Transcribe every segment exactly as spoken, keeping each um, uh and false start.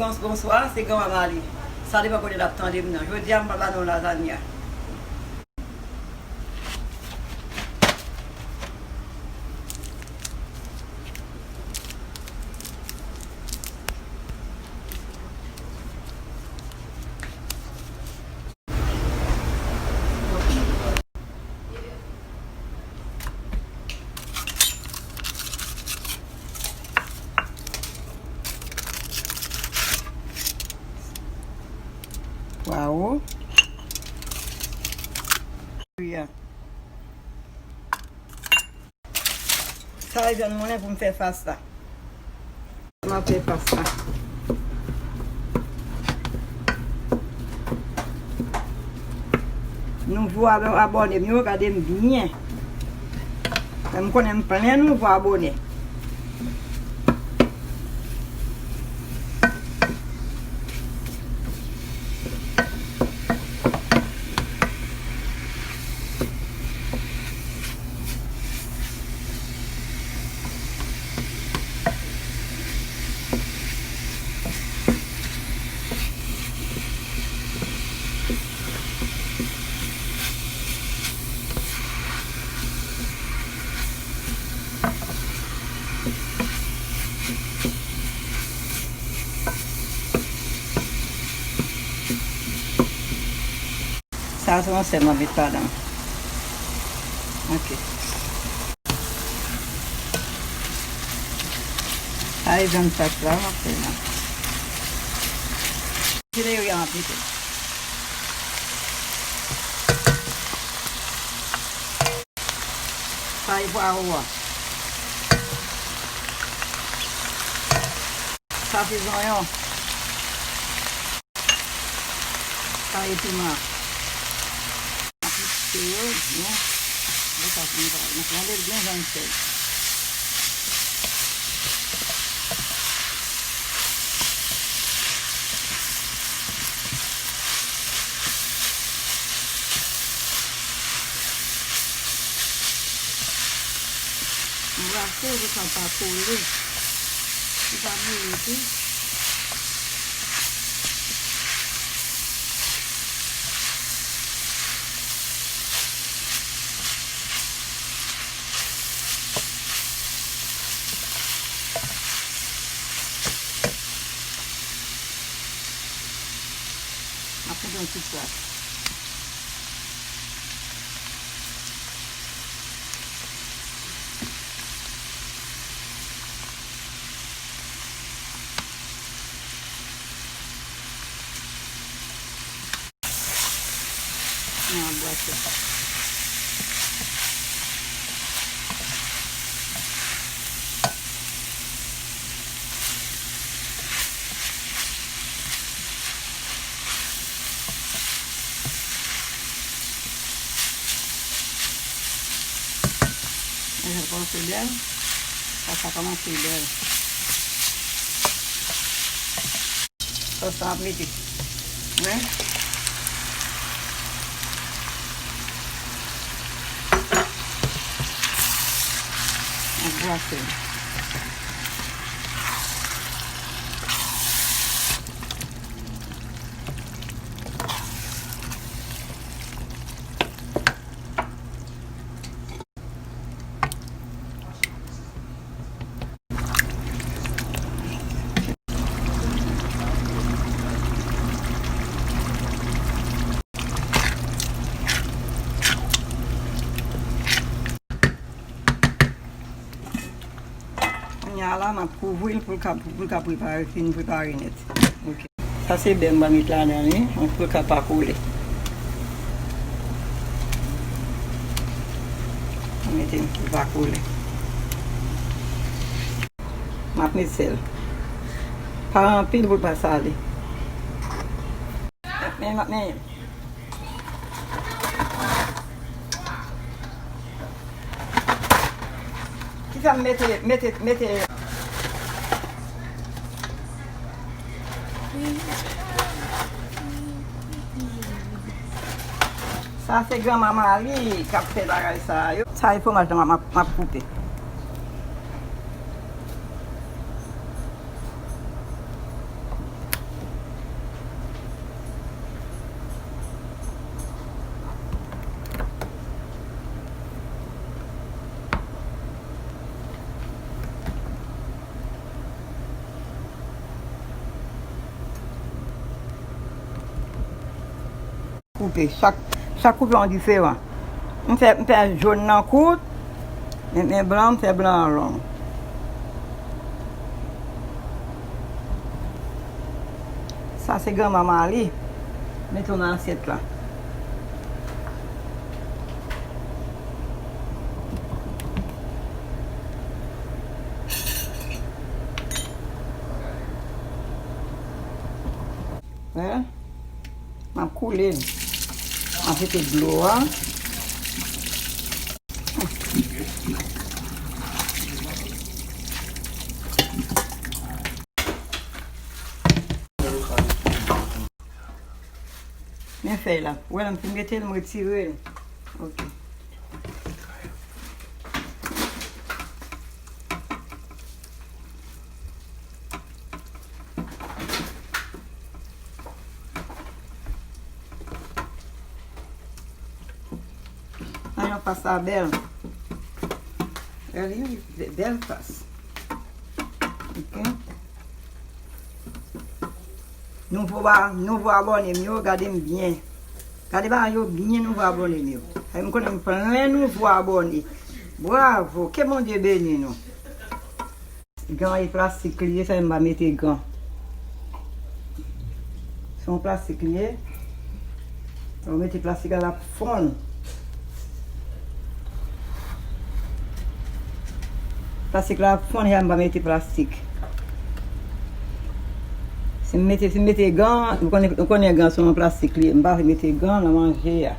Bons-, bonswa, se Granma Mali. Sa depann kote n ap tande m nan. Jodi a, m pral ba nou lazanya. Pwawo. Sa e vyann moulen pou m fè fas la. M ap fè fas la. Nouvo ab-, abòne m yo, gade m byen. Men m konnen m plen nouvo abòne. Sa se yon sèl m ap met ladan. Ok. Sa e vyann fas la m ap fè la. Seleri an ap mete. Sa e pwawo a. Sa se zonyon. Sa e piman. Mwen sa pou mwen pa, mwen tande l byen jan l fè. Anbrase pou sa pa kole. Li pa boule tou. M ap mete yon ti pwa. Nan bwat la. Deja kòmanse bèl. Sa, sa kòmanse bèl. Sòs la ap mete. Wi. Ap brase. Kounye a la, m ap kouvri l pou l ka, pou l ka prepare, fin prepare nèt. Ok. Sa se bè m pral met ladan li, pou l ka pa kole. Mete l pou l pa kole. M ap met sèl. Pa anpil pou l pa sale. M ap men, m ap men. Kisa m mete, mete, mete? Sa se granma Mali k ap fè bagay sa yo. Sa e fwomaj la m ap, m ap koupe. Koupe. Chak, chak koupe yon diferan. M fè, m fè jòn nan kout, men, men blan, m fè blan an long. Sa se granma Mali. Mete w nan asyèt la. Wè, m ap koule l. M ap jete dlo a. Men fèy la. Wè, m fin mete l, m retire l. Ok. Nan yon fas la bèl. Bèl, wi, bèl fas. Ok. Nouvo a, nouvo abòne m yo, gade m byen. Gade bagay yo byen, nouvo abòne m yo. Ay, m konnen m plen nouvo abòne. Bravo, ke Bondye beni nou. Gan e plastik li ye, sa m pa mete gan. Se yon plastik li ye. Lè w mete plastik la, l ap fonn. Plastik la ap fonn, sa m pa mete plastik. Si m mete, si m mete gan, ou konnen, ou konnen gan se yon plastik li ye. M pa vle mete gan nan manje a.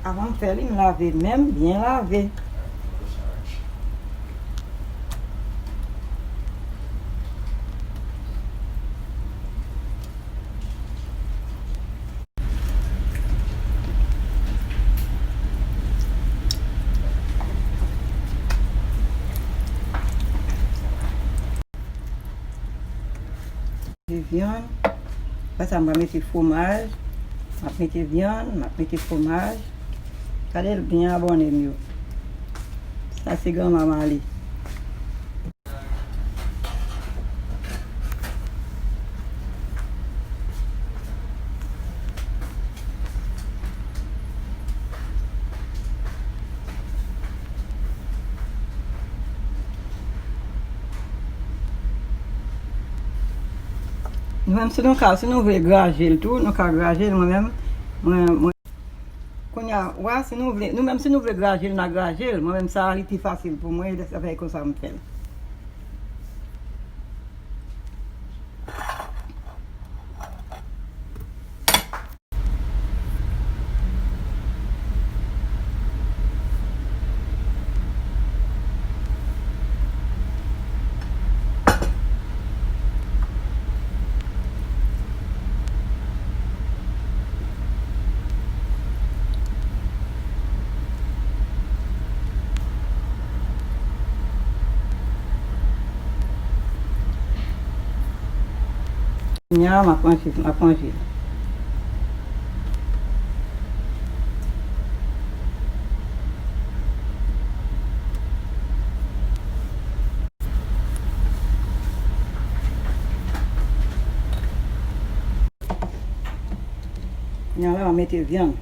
Avan m fè li, m lave men m, byen lave. Mete vyann. Apre sa, m va mete fwomaj. M ap mete vyann, m ap mete fwomaj. Gade l byen, abòne m yo. Sa se granma Mali. Nou menm, si nou ka, si nou vle graje l tou, nou ka graje l. Mwen menm, mwen, mwen, kounye a, w a, si nou vle, nou menm, si nou vle graje l, n a graje l. Mwen menm, sa a, li pi fasil pou mwen, e sa fè konsa m fè l. Kounye a, m ap ranje, m ap ranje. Kounye a la, m ap mete vyann.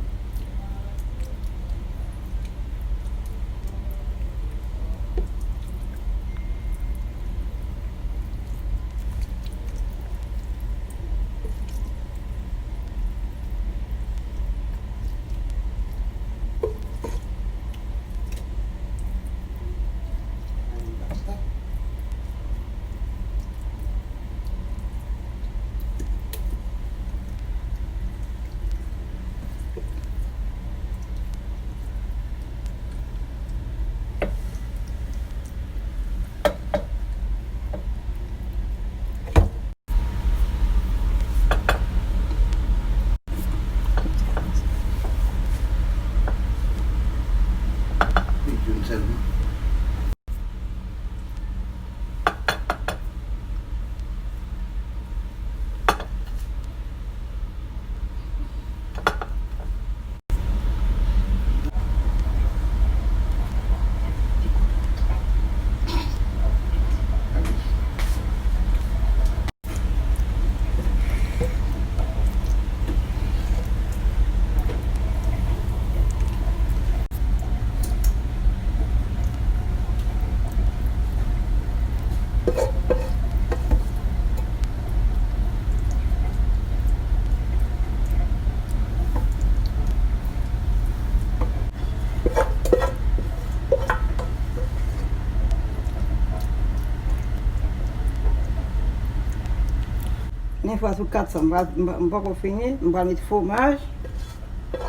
Yon fwa sou kat san, m pa, m pa, m poko fini, m pral met fwomaj.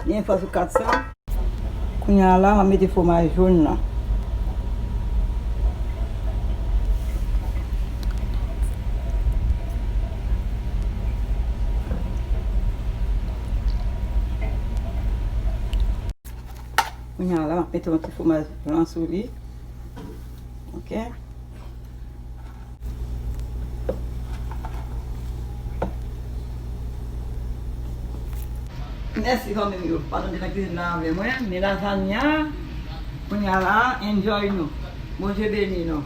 Yon fwa sou kat san. Kounye a la, m ap mete fwomaj jòn nan. Kounye a la, m ap mete yon ti fwomaj blan sou li. Ok. Mèsi zanmi m yo, pa tonbe nan kizin nan avè mwen, men lazanya, kounye a la, enjoy nou. Bondye beni nou.